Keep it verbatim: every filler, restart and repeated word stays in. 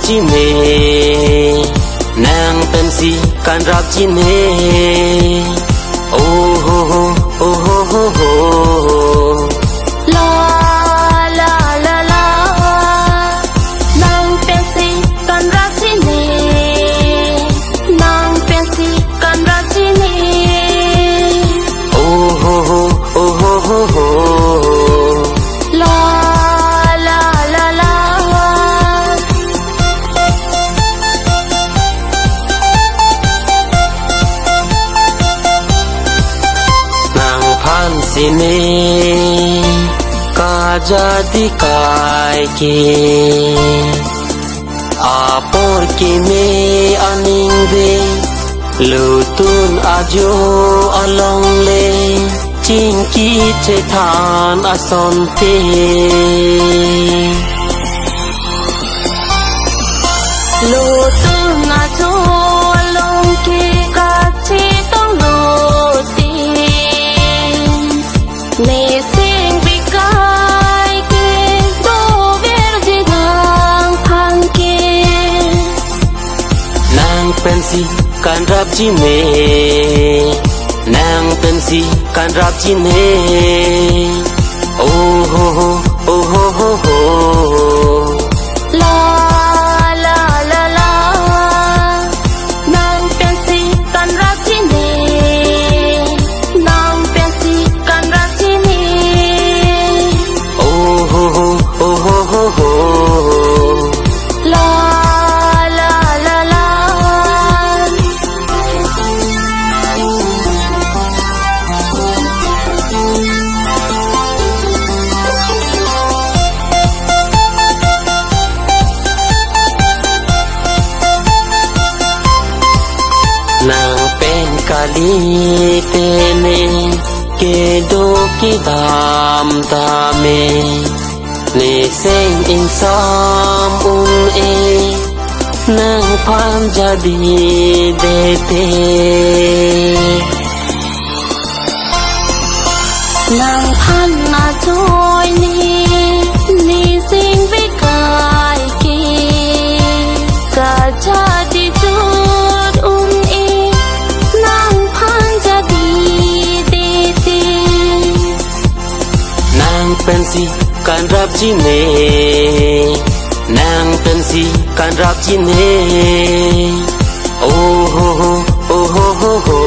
Chinine, nang pensi kanrap chinine. Oh ho ho, oh ho ho ho. La, la, la, la. Nang pensi kanrap chinine. Nang pensi kanrap chinine. Oh ho ho, oh ho ho ho. La, la, la, la. Nangphan sine kajadi kai ke. Apor keme aning ve, lutun ajo along le, chingki chethan asonte. Lutun ajo along ke kachetong lote. Neseng bikai ke dover di nangphan ke. Nang pensi kanrap chinine. Nang pensi kanrap chinine. Oh ho ho, oh ho ho ho. La, la, la, la. Nang pensi kanrap chinine. Nang pensi kanrap chinine. Oh ho ho, oh ho ho ho. La, la, la, la. Nang pen kali tene kedo kedam tame. Neseng ingsam un-e nangphan jadi dete. Nangphan ajoine neseng bikai ke kajadi jut un-e nangphan jadi dete. Nang pensi kanrap chinine. Nang pensi kanrap chinine. Oh ho ho, oh ho ho ho.